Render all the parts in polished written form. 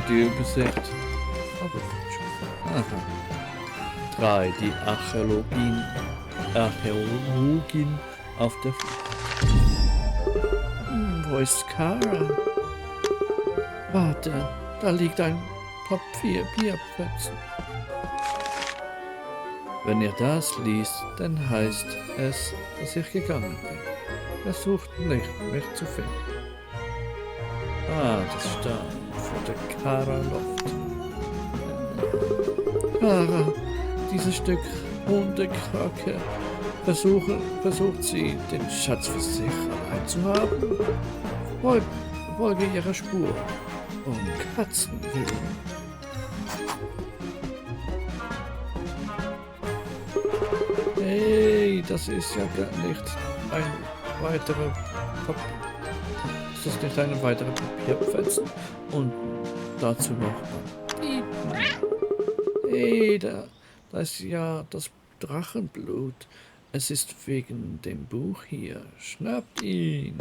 Stillgesicht. Aber gut schon. Aha. 3. Die Archäologin auf der Flucht. Wo ist Kara? Warte, da liegt ein Bierpfützen. Wenn ihr das liest, dann heißt es, dass ich gegangen bin. Versucht nicht, mich zu finden. Ah, das Stein vor der Kara Loft. Kara, dieses Stück Hundekrake. Versucht sie, den Schatz für sich allein zu haben. Folge ihrer Spur. Um Katzen willen. Hey, das ist ja gar nicht ein weiterer Ist das nicht eine weitere Papierpfetzen? Und dazu noch Hey, da ist ja das Drachenblut. Es ist wegen dem Buch hier. Schnappt ihn!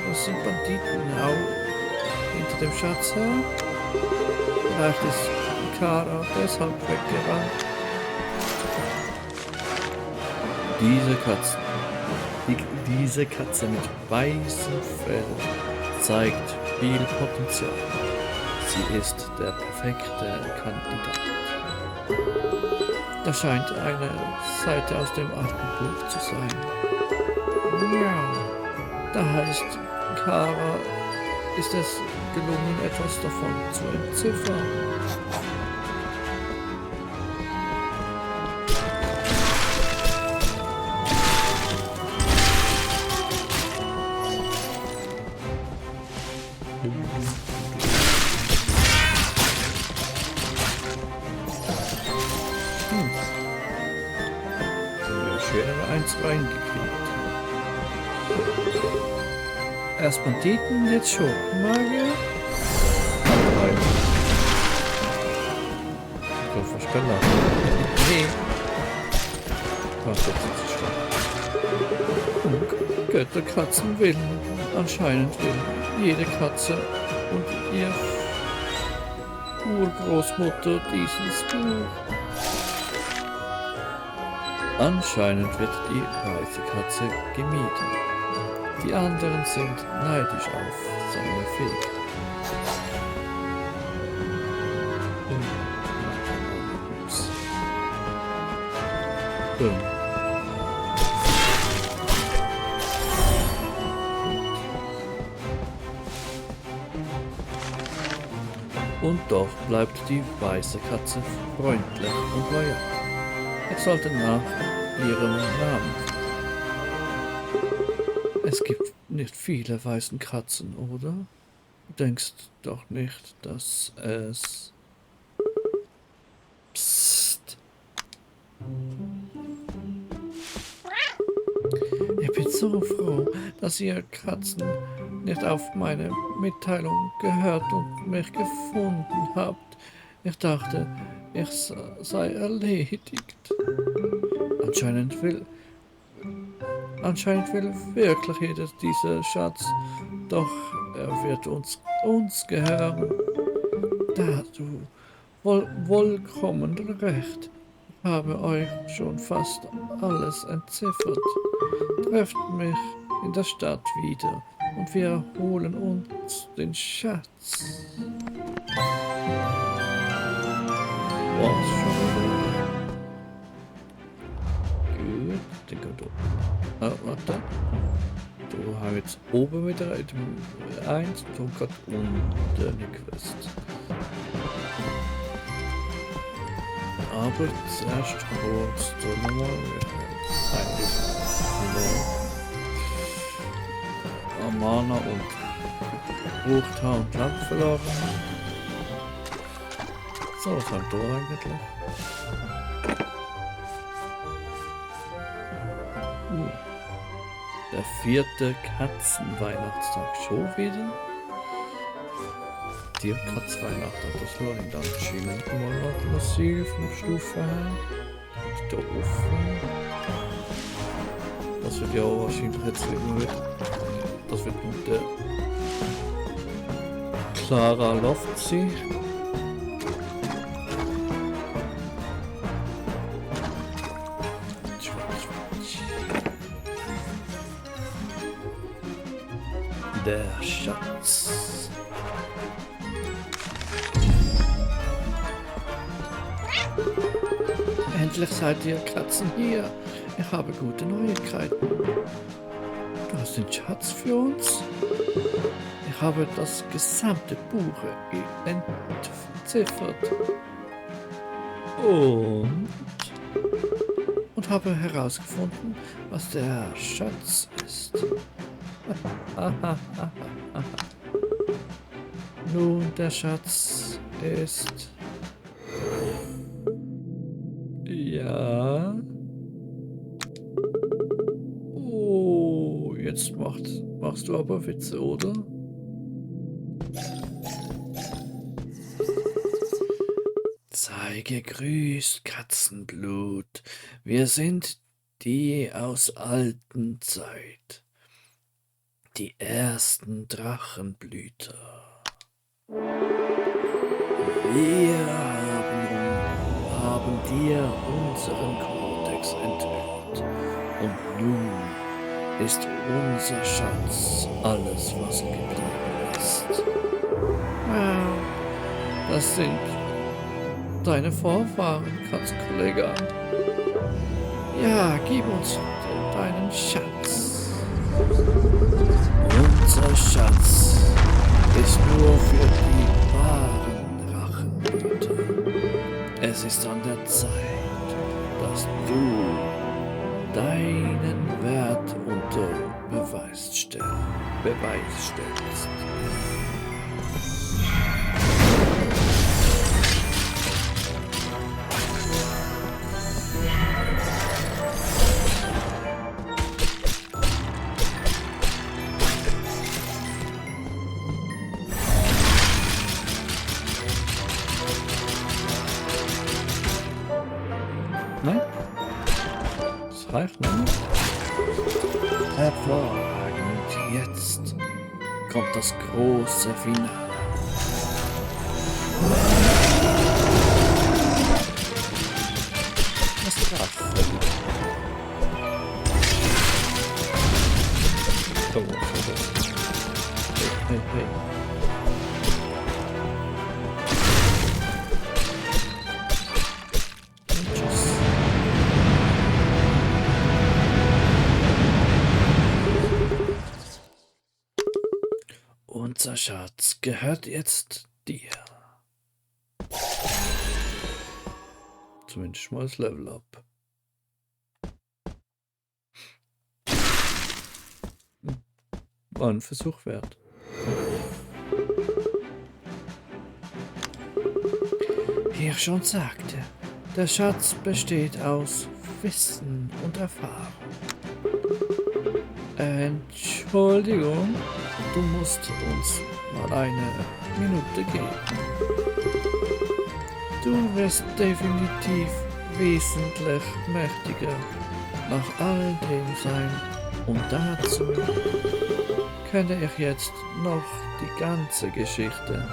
Das sind Banditen hinter dem Schatz. Vielleicht ist Kara deshalb weggerannt. Diese Katze mit weißem Fell zeigt viel Potenzial. Sie ist der perfekte Kandidat. Das scheint eine Seite aus dem alten Buch zu sein. Ja, da heißt Kara, ist es gelungen, etwas davon zu entziffern. Schön eins reingekriegt. Erst Banditen, jetzt Schurkenmagier. So Versteller. Nee. Was ist jetzt schon? Götterkatzen willen. Anscheinend will jede Katze und ihr Urgroßmutter dieses Buch. Anscheinend wird die weiße Katze gemieden. Die anderen sind neidisch auf seine Fähigkeit. Und doch bleibt die weiße Katze freundlich und loyal. Ich sollte nach ihrem Namen. Es gibt nicht viele weiße Katzen, oder? Du denkst doch nicht, dass es... Psst. Ich bin so froh, dass ihr Katzen nicht auf meine Mitteilung gehört und mich gefunden habt. Ich dachte, ich sei erledigt. Anscheinend will wirklich jeder dieser Schatz, doch er wird uns gehören. Da du vollkommen recht. Ich habe euch schon fast alles entziffert. Trefft mich in der Stadt wieder und wir holen uns den Schatz. Was schon wieder? Gut, den kommt da. Ah, warte. Du hast jetzt oben wieder 1 und gerade unten eine Quest. Aber zuerst kurz der Nummer. Mana und Fruchthaar und Lamp verloren. So, was haben wir da eigentlich? Der 4. Katzenweihnachtstag schon wieder. Tierkatzweihnachten, das lohnt dann schienen mal noch massiv vom Stufe her. Da offen. Das wird ja wahrscheinlich jetzt mit, das wird mit der Clara Loft sein. Der Schatz. Endlich seid ihr Katzen hier. Ich habe gute Neuigkeiten. Du hast den Schatz für uns? Ich habe das gesamte Buch entziffert. Und habe herausgefunden, was der Schatz ist. Nun, der Schatz ist... Ja... Oh, jetzt machst du aber Witze, oder? Sei gegrüßt, Katzenblut. Wir sind die aus alten Zeit. Die ersten Drachenblüter. Wir haben dir unseren Kodex enthüllt. Und nun ist unser Schatz alles, was geblieben ist. Wow, das sind deine Vorfahren, Katzenkollege. Ja, gib uns deinen Schatz. Unser Schatz ist nur für die wahren Drachenblüter. Es ist an der Zeit, dass du deinen Wert unter Beweis stellst. Nein? Das reicht noch nicht. Hervorragend. Jetzt kommt das große Finale. Das Drachen. Oh, hey, hey. Unser Schatz gehört jetzt dir. Zumindest mal das Level up. War ein Versuch wert. Wie ich schon sagte, der Schatz besteht aus Wissen und Erfahrung. Entschuldigung, du musst uns mal eine Minute geben. Du wirst definitiv wesentlich mächtiger nach all dem sein. Und dazu könnte ich jetzt noch die ganze Geschichte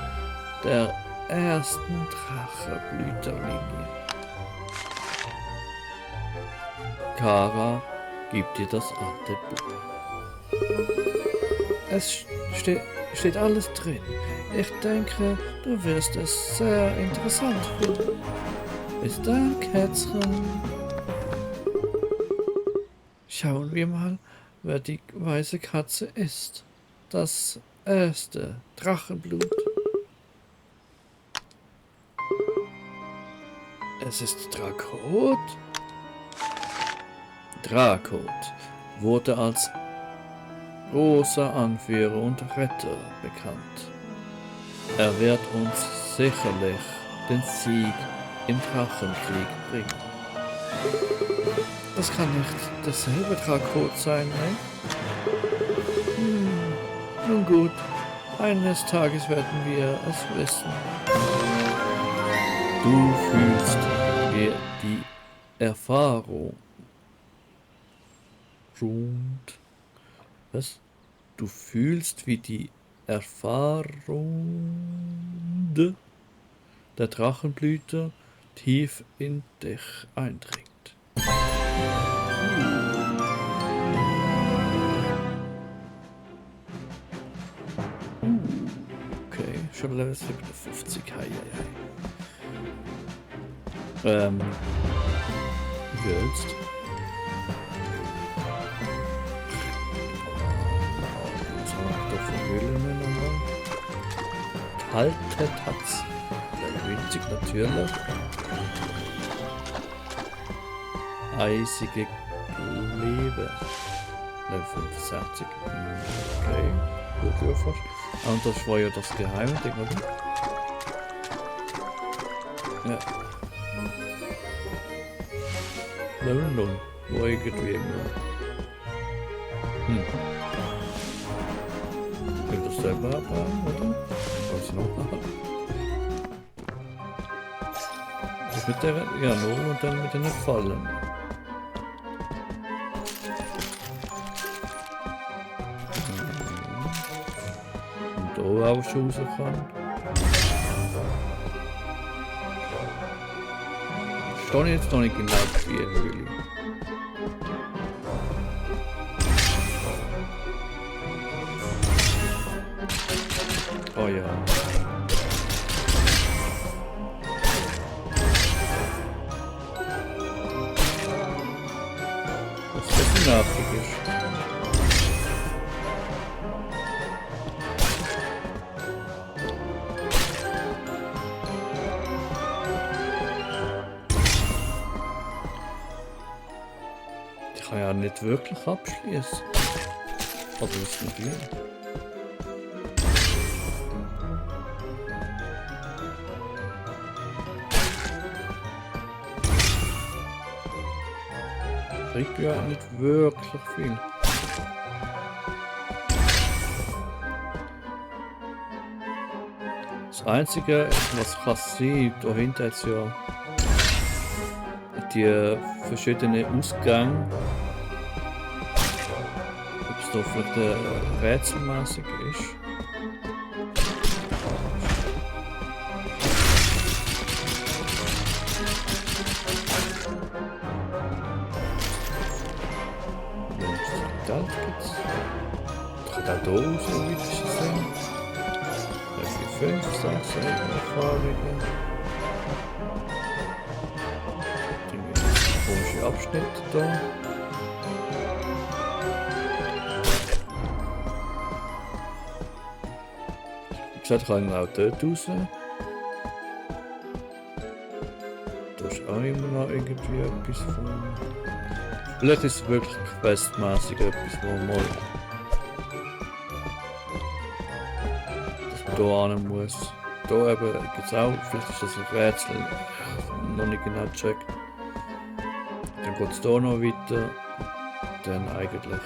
der ersten Drachenblüterlinie. Kara gibt dir das alte Buch. Es steht alles drin. Ich denke, du wirst es sehr interessant finden. Bis dann, Kätzchen. Schauen wir mal, wer die weiße Katze ist. Das erste Drachenblut. Es ist Drakot. Drakot wurde als großer Anführer und Retter bekannt. Er wird uns sicherlich den Sieg im Drachenkrieg bringen. Das kann nicht derselbe Drakot sein, ne? Nun gut, Eines Tages werden wir es wissen. Du fühlst die Erfahrung. Was? Du fühlst, wie die Erfahrung der Drachenblüte tief in dich eindringt. Okay, schon Level 57. Hei. Jetzt. Was haben wir da für Höhlen nochmal? Kalte Tatzen. Winzig natürlich. Eisige Klebe. Level 65. Okay, gut erforscht. Und das war ja das geheime Ding, oder? Ja. Level 0. Wo irgendwie immer. Ich will das selber abbauen, oder? Was noch? Das mit der, ja, 0 und dann mit den Fallen. Und da auch schon raus kann. Stehe ich jetzt noch nicht genau wie eine Höhle. Oh ja. Was das nervig ist. Ich kann ja nicht wirklich abschließen. Oder ist nicht viel. Kriegt ja nicht wirklich viel. Das Einzige, was ich kann sehen, da hinten hat es ja die verschiedenen Ausgänge. Ob es da vielleicht rätselmäßig ist. Geld gibt's. Ich kann auch hier raus, so wie ich es sehe. 5, 6 Erfahrungen. Komische Abschnitte da. Wie gesagt, kann ich auch dort raus. Da ist auch immer noch irgendwie etwas von. Vielleicht ist es wirklich questmäßig etwas, wo man mal. Dass man hier hin muss. Hier eben gibt es auch, vielleicht ist das ein Rätsel, noch nicht genau gecheckt. Dann geht es hier noch weiter. Dann eigentlich auch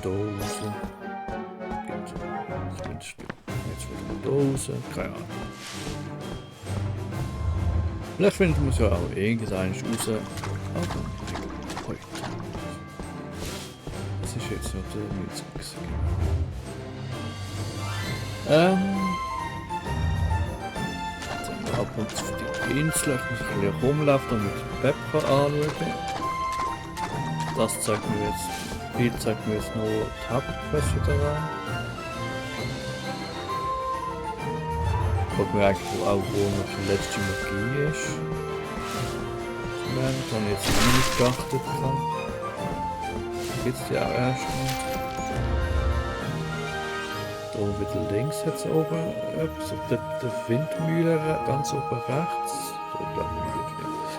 hier raus. Gibt zumindest jetzt wieder hier raus. Keine Ahnung. Vielleicht findet man es ja auch irgendeines raus. Aber heute. Das ist jetzt noch der Mittag. Ab und zu für die Insel, ich muss ein bisschen rumlaufen und mit Pepper anschauen. Das zeigt mir jetzt, viel zeigt mir jetzt nur die Hauptquest wieder an. Ich frage mich eigentlich auch, wo noch die letzte Magie ist. Dann ich jetzt nicht geachtet kann. Gibt es die auch erst noch. Da wieder links hat es oben etwas, der Windmühle ganz oben rechts. Da glaube ich nicht wirklich.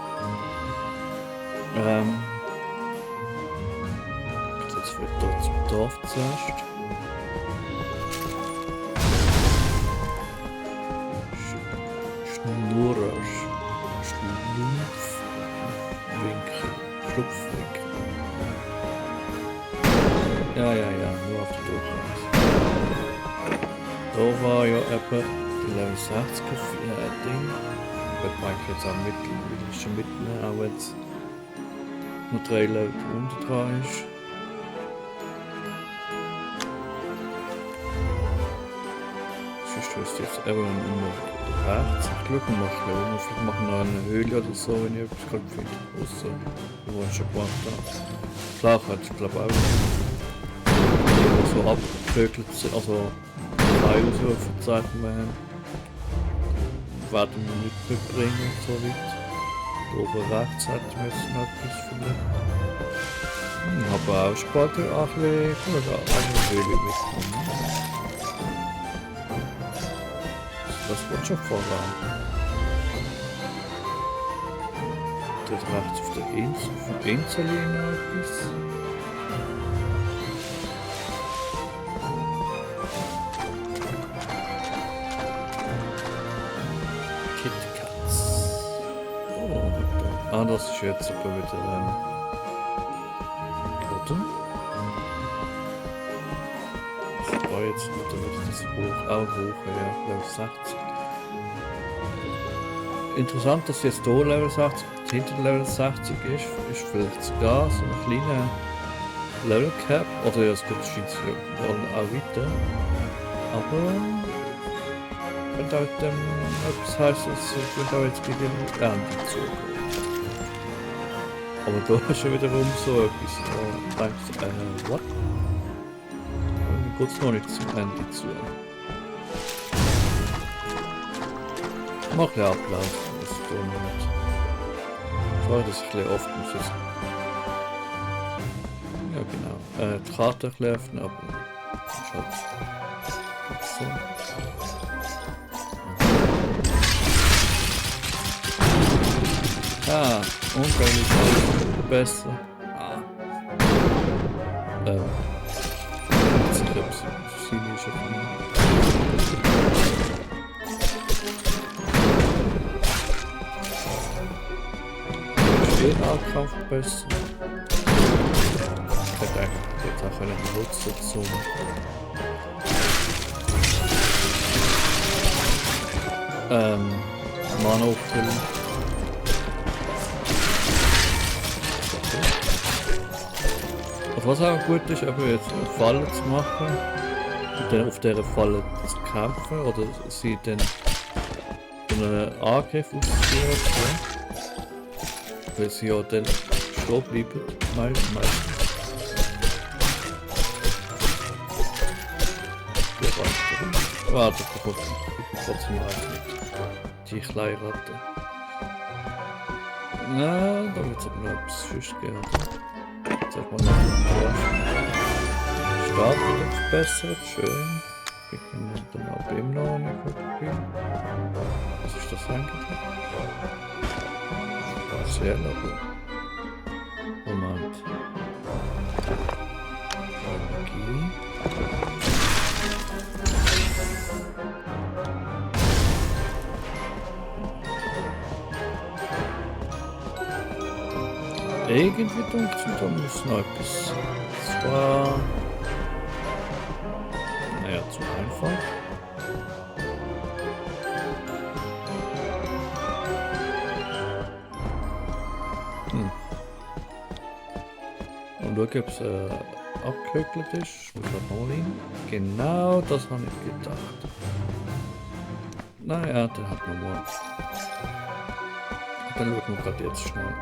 Jetzt wird dort zum Dorf zuerst. Schnurrer. Schlupfwinkel. Ja, nur auf die Durchreise. Da war ja etwa die Level 60 Ding. Das mag ich jetzt auch schon mitnehmen, auch wenn es noch 3 Level unter dran ist. Sonst wüsste ich jetzt eben immer rechts. Ich schaue mal, vielleicht machen wir noch eine Höhle oder so, wenn ich etwas gerade finde. Ausser, wo ich schon gemacht habe. Klar, ich glaube auch so abgevögelt, also keine Ausrufezeichen mehr haben. Werden wir nicht mitbringen, so weit. Da oben rechts hätten wir jetzt noch etwas finden. Aber auch später auch ein bisschen eine Höhle mitnehmen. Das wird schon voran. Dort rechts auf der Insel noch etwas. KitKats. Oh, ah, das ist jetzt aber wieder Grotten. Oh, jetzt wird das hoch, auch hoch, ja, Level 60. Interessant, dass jetzt hier Level 60, hinter Level 60 ist vielleicht sogar so ein kleiner Level Cap, oder ja, es geht scheint auch weiter. Aber wenn da etwas heisst, es wird auch jetzt gegen den Ende zukommen. Aber da ist schon wiederum so etwas, wo du denkst, what? Geht es noch nicht zum Ende zu. Mach ja Ablauf, das ist doch nicht. Sorry, dass ich ein oft muss jetzt. Ja genau. Die Karte öffnen, aber schaut so. Ah, unglaublich besser. Ah. Chinesische Nahkampf besser. Ich hätte eigentlich jetzt auch einen Nutzer zum Mana auffüllen. Und was auch gut ist, aber jetzt eine Falle zu machen und dann auf dieser Falle zu kämpfen oder sie dann einen Angriff auszuführen. Weil sie ja dann stehen bleiben, meistens. Warte, ich bekomme trotzdem nicht. Die kleine Ratte. Na, da wird es aber noch etwas Fisch geben. Sag mal noch Start wird verbessert, schön. Wir können dann auch bei ihm noch eine Kopie. Was ist das eigentlich? Sehr gut. Moment. Energie. Irgendwie denkt es, da muss noch etwas. Zwar. Naja, zu einfach. Und schau, ob es abgehökelt ist. Muss man mal hin. Genau, das habe ich gedacht. Naja, der hat noch mal. Dann schauen wir gerade jetzt schnell.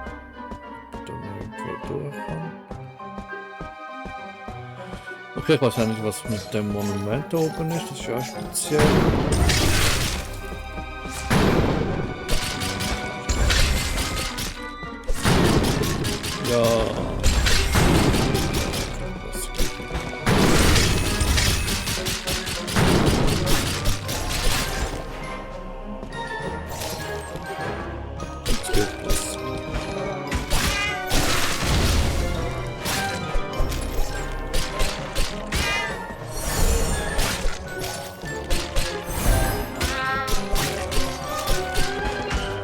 Da irgendwo durchkommen. Okay, ich weiß ja nicht, was mit dem Monument da oben ist. Das ist ja speziell. Ja.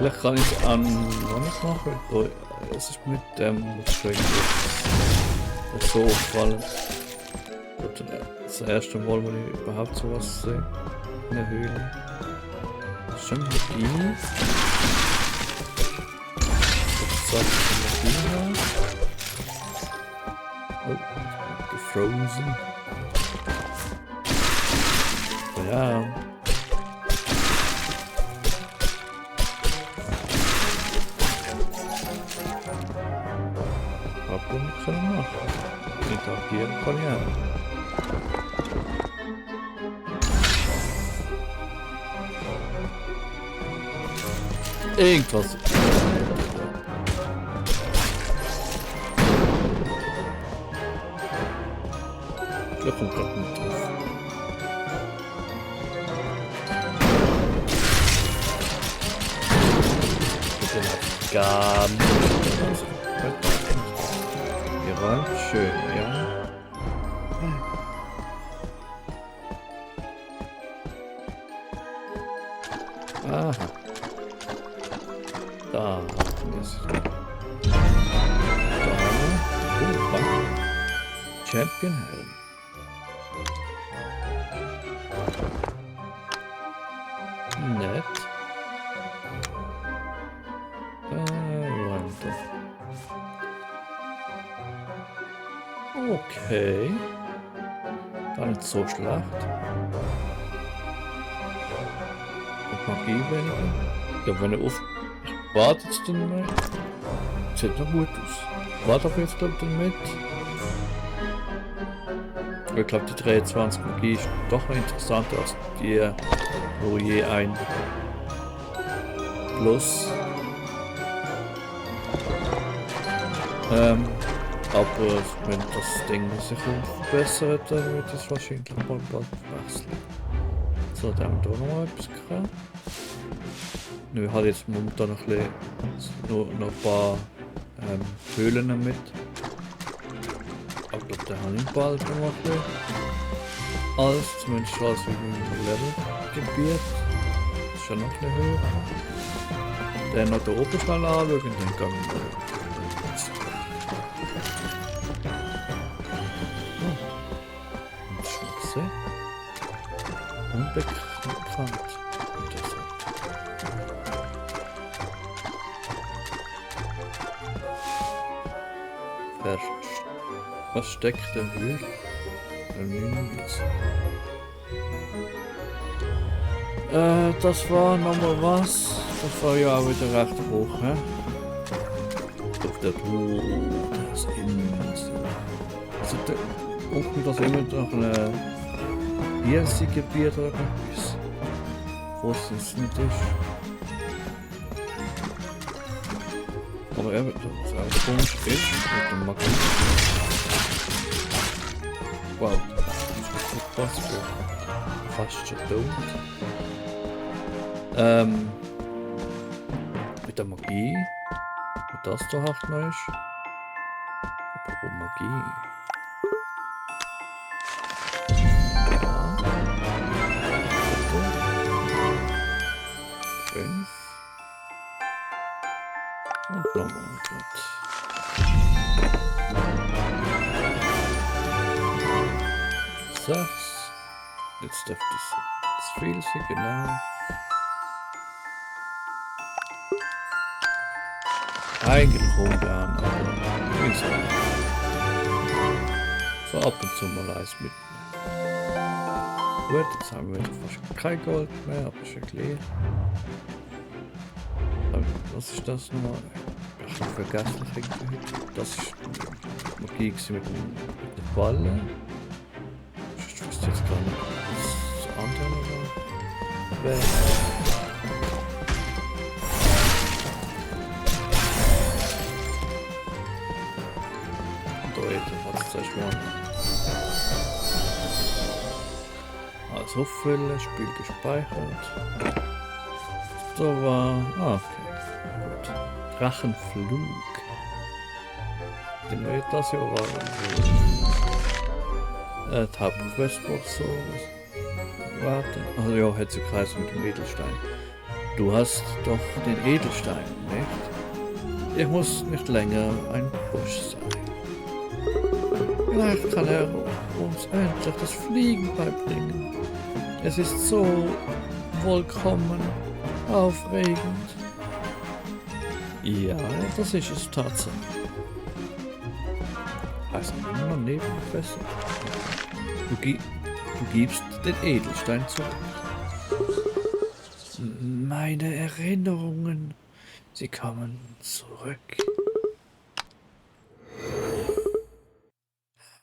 Vielleicht kann ich es an noch nicht machen. Oh, es ist mit dem, was schräg ist. So auffallen. Gut, Das erste Mal, wo ich überhaupt sowas sehe. Eine Höhle. Das ist schon Magie. Das sagt Magie. Oh, gefrozen. Ja. Was kann ich noch machen? Interagieren kann ich auch. Irgendwas. Da kommt gerade nicht drauf. Gar nicht. Ja, schön, ja. Aha. Da ist da. Champion Helm. Nett. Weiter. Okay. Gar nicht so schlecht. Und Magie weniger. Ja, wenn er auf. Wartet dann mal. Sieht noch gut aus. Warte auf jetzt, glaube ich, dann mit. Ich glaube, die 23 Magie ist doch noch interessanter als die, wo je ein Plus. Aber wenn das Ding sich verbessert, dann wird es wahrscheinlich mal bald wechseln. So, dann haben wir hier noch etwas gehabt. Ich habe jetzt momentan noch ein paar Höhlen mit. Aber ich glaube, da habe ich bald noch ein bisschen. Alles, zumindest alles wie im Levelgebiet. Das ist schon noch ein bisschen höher. Dann noch da oben schnell anschauen und dann gehen wir mal. Schmutzig. Unbekannt. Versteckte Höhle. Das war nochmal was. Das war ja auch wieder recht hoch, hä? Auf der Tour. Das Insel. Also da unten das immer noch ein Hirsi-Gebiet oder etwas. Wo es nicht ist. Aber eben, das ist auch komisch ist mit dem Magie. Wow, das ist fast schon tot. Mit der Magie. Und das da halt noch ist. Aber Magie. Ja. 5. Und nochmal gut. Jetzt dürfte es das viel sein, genau. Eigentlich ungern, aber wie gesagt. So ab und zu mal eins mitnehmen. Gut, jetzt haben wir fast kein Gold mehr, aber schon klar. Was ist das nochmal? Ich habe vergessen, das ist Magie mit der Balle. Ich wüsste jetzt gar nicht, was das andere noch wäre. Da hat es zuerst mal. Alles auffüllen, Spiel gespeichert. Da war. Okay. Gut. Drachenflug. Den wird das ja auch. Die Hauptquestbox so. Warte. Also ja, hat sie Kreis mit dem Edelstein. Du hast doch den Edelstein, nicht? Ich muss nicht länger ein Busch sein. Vielleicht kann er uns endlich das Fliegen beibringen. Es ist so vollkommen aufregend. Ja, das ist es tatsächlich. Also immer Nebenfässer. Du gibst den Edelstein zurück. Meine Erinnerungen, sie kommen zurück.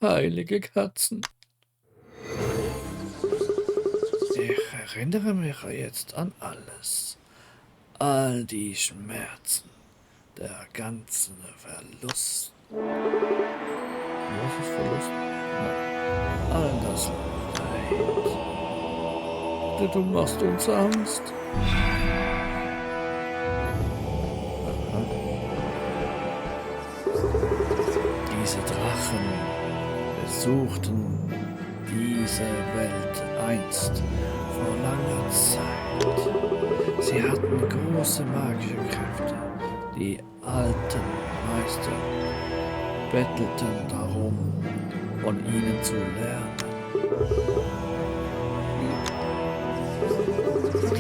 Heilige Katzen. Ich erinnere mich jetzt an alles. All die Schmerzen, der ganze Verlust. Was ist Verlust? Nein. All das Leid. Du machst uns Angst. Aha. Diese Drachen besuchten diese Welt einst vor langer Zeit. Sie hatten große magische Kräfte. Die alten Meister bettelten darum, von ihnen zu lernen.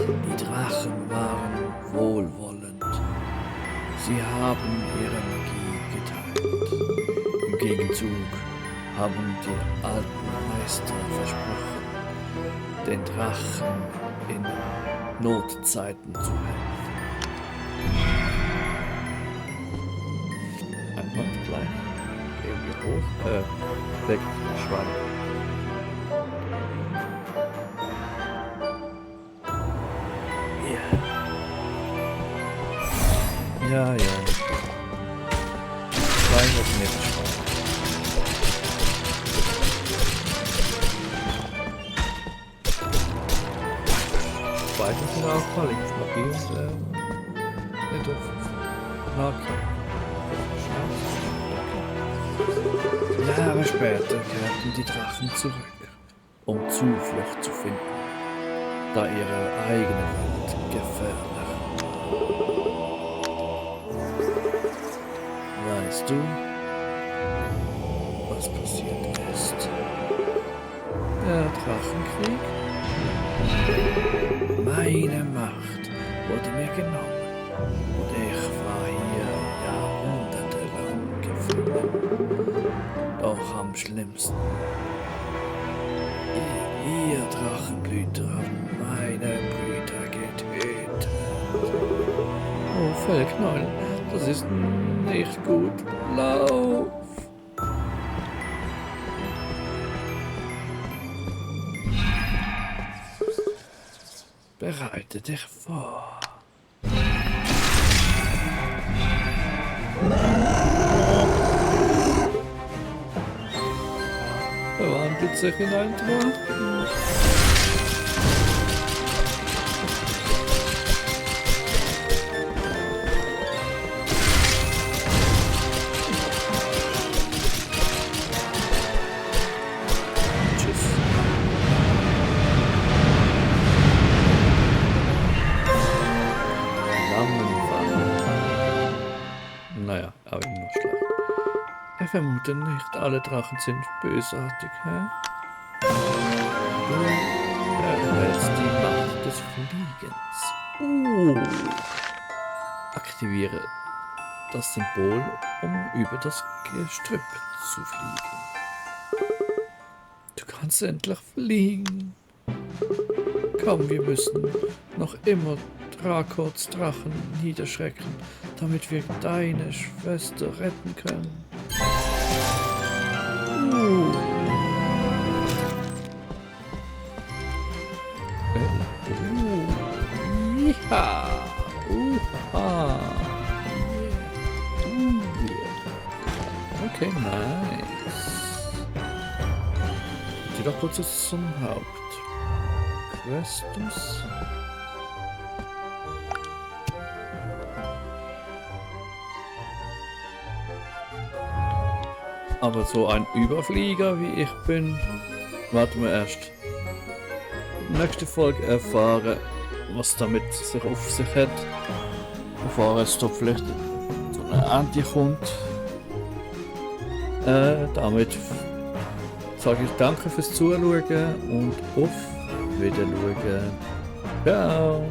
Die Drachen waren wohlwollend. Sie haben ihre Magie geteilt. Im Gegenzug haben die alten Meister versprochen, den Drachen in Notzeiten zu helfen. Ein Moment gleich. Gehen wir hoch. Weg, Schwein. Ja. Schwein wird nicht Schwein. Schweine sind auch Magie und nicht auf Nahkampf. Jahre später kehrten die Drachen zurück, um Zuflucht zu finden, da ihre eigene Welt gefährlich war. Weißt du, was passiert ist? Der Drachenkrieg? Meine Macht wurde mir genommen und ich war hier jahrhundertelang gefangen. Doch am schlimmsten. Ihr Drachenblüter habt meine Brüder getötet. Oh, Fellknäuel, das ist nicht gut. Lauf! Bereite dich vor. Verwandelt sich in einen Drachen. Tschüss. Naja, aber nur schlecht. Ich vermute nicht, alle Drachen sind bösartig, hä? Du erhältst die Macht des Fliegens. Aktiviere das Symbol, um über das Gestrüpp zu fliegen. Du kannst endlich fliegen. Komm, wir müssen noch immer Dracots Drachen niederschrecken, damit wir deine Schwester retten können. Ja. Okay, nice. Geh doch kurz zum Haupt. Questus. Aber so ein Überflieger wie ich bin, warten wir erst. Nächste Folge erfahren, was damit sich auf sich hat. Bevor es da vielleicht zu einer Ernte kommt. Damit sage ich danke fürs Zuschauen und auf Wiedersehen. Ciao!